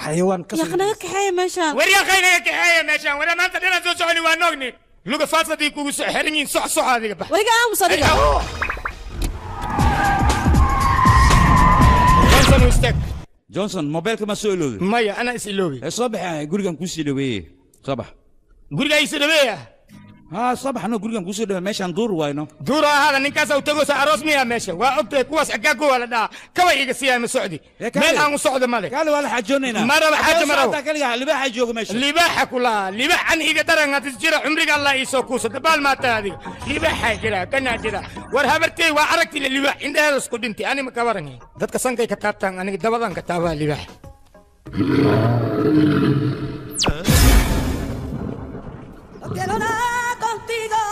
Xayawaan ka Yaa naga kaxeeya meeshaan. War yaa khaynaga kaxeeya meeshaan. War maanta dhinaan soo soconi waa noogni. Luga faadsadii kugu soo xiran yihiin, soc soc adiga bax. Wariga aamus adiga. Johnson u istaag. Johnson, mobeelka ma soo ilowday? Maya, anaa is iloobay. Ee soo bax, gurigan kuu sii dhaweeye, soo bax. Gurigaa ii soo dhaweeya? Haa, soo bax, no gurigan kuu soo dhaweeye, meeshaan duur wayno. Duur ahaada, ninkaas u tagosa aroos miyaa meesha? Waa ogtahay kuwaas agaago waa la dhahaa. Kawa iga siiyaa ma socdi. Meel aan u socdo male. Kaale, waa la xajoonaynaa. Ma rabo xaajo, ma rabo. Kaliga libaaxa jooga meesha. Libaaxa kulaha, libaax an iga daran hadis jira cumriga Allah ii soo kuusa dabaal maata adiga. Libaaxa jira, kanaa jira. War habartey waa aragti la libaax indhaheeda isku dhintay, ani ma ka waran. Dadka sankay ka taabtaan, aniga dabadan ka taabaa libaax. No quiero nada contigo.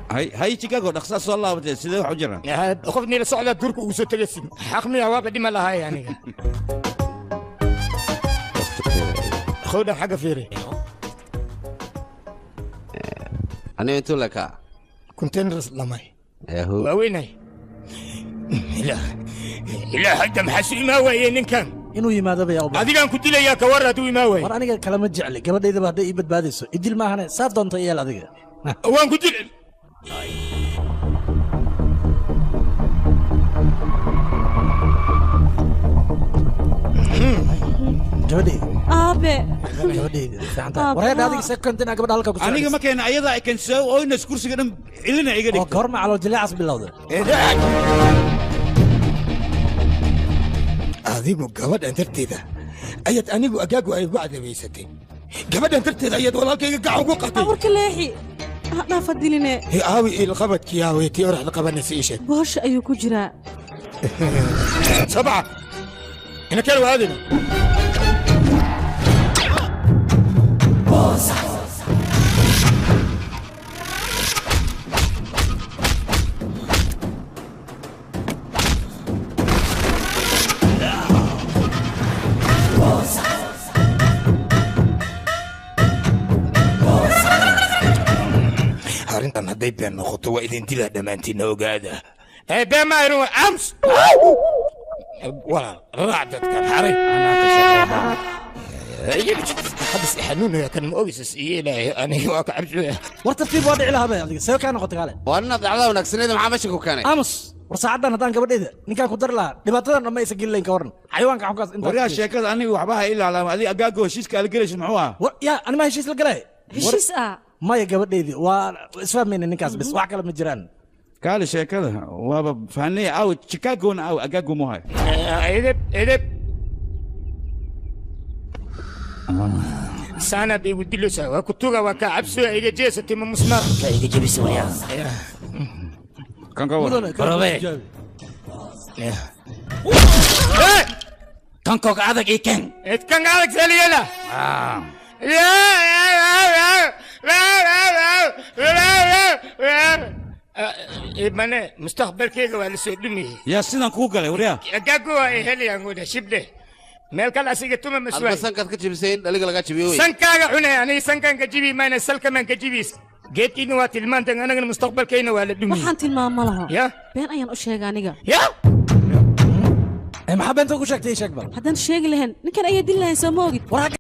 Hay hay Chicago, dhaqsaa soo laabatay, sidee wax u jiraan? Qof niila socdaa duurka ugu soo tegaysin xaq miya? Waaba dhima lahaay aniga. Khowdhan xagga fiiri. Aniga intuu lekaa? Containers dhamay waaweynay. Ilaa hadda maxaa su imaa waayey ninkan? Inuu yimaado bay u baahan. Adigaan ku dilayaa, ka war hadduu imaa waaye. War aniga kalama jecli, gabadhaydaba hadday ii badbaadayso idil maahane, saa doonta yeel adiga. Waan ku dil. Gabadhayda. Aabe. Gabadhayda fiican tahay. Wareedha adiga second inaa gabadha halka ku soo Aniga ma keena, ayadaa ay kensoo oynas kursiga dhan cilina iga oo dhigtay. Goorma calool jileecas bilowda? Adigu gabadhan darteeda ayaad anigu agaagu ay ugu cadabaysatay. Gabadhan darteeda ayaad walaalkayga gacan ugu qatay. Warka leexi. Ha dhaafa diline. Aawi ilqabadkii, aawi tii oraxda qabanaysa, ii sheeg. Boosha ayuu ku jiraa. Sabca ina kala waadina. Arrintan hadday been noqoto waa idin dilaa dhammaantiinna, ogaada. Ee been ma aynu ams. Walaal, raac dadkan xaray. Hadda si xanuunaya kan ma ogeysa iyo ilaahay aniga waa ka cabsooya. War tartiib, waa dhici lahaa bay adiga, see kaa noqotay kaale. Waa ninaad dhacdada wanaagsaneeda, maxaa meesha ku keenay? Aamus. War saacaddan haddaan gabadhayda ninkaan ku dari lahaa dhibaatadan dhamma aysan geli lahayn, ka waran xayawaanka xunkaas intaa. Waryaa, sheekada aniga waxba ha ilaalaama. Adiga agaago heshiiska ala gelaysa muxuu ahaa? War yaa anima heshiis la galay? Heshiis ah? Maya, gabadhaydii waa isfahmayna ninkaas bis, wax kale ma jiraan. Kaale, sheekada waaba fahanay. Aaw Chicagona, aaw agaago muhay? Edeb edeb saanaad igu dilaysaa, waa kutuga, waa kaa cabsooya. Iga jeesatay ma musmaar ka iga jebisa wayaa. Kan ka war. Barabe. Kan koga adag ii keen. Kan adag seliyela. Mane mustaqbalkeyga waa la soo dhumiyey. Yaa sidan kuu galay, waryaa? Agaago waa ay helayaan wada shibdhe meel kale asiga tuma Adba maswaay. Sankaad ka jebisay in dhaliga lagaa jebiyo wey. Sankaaga cunay, aniga sankaan ka jibi mayna, salkamaan ka jibis. Geedkiina waa tilmaantan, anagana mustaqbalkeyna waa la dhumiyey. Waxaan tilmaama laho. Ya. Been ayaan u sheegay aniga. Ya. Maxaa beenta ku sheegtay? Ii sheeg bal. Haddaan sheegi lahayn ninkan ayaa dili lahayn, soo ma ogid? War.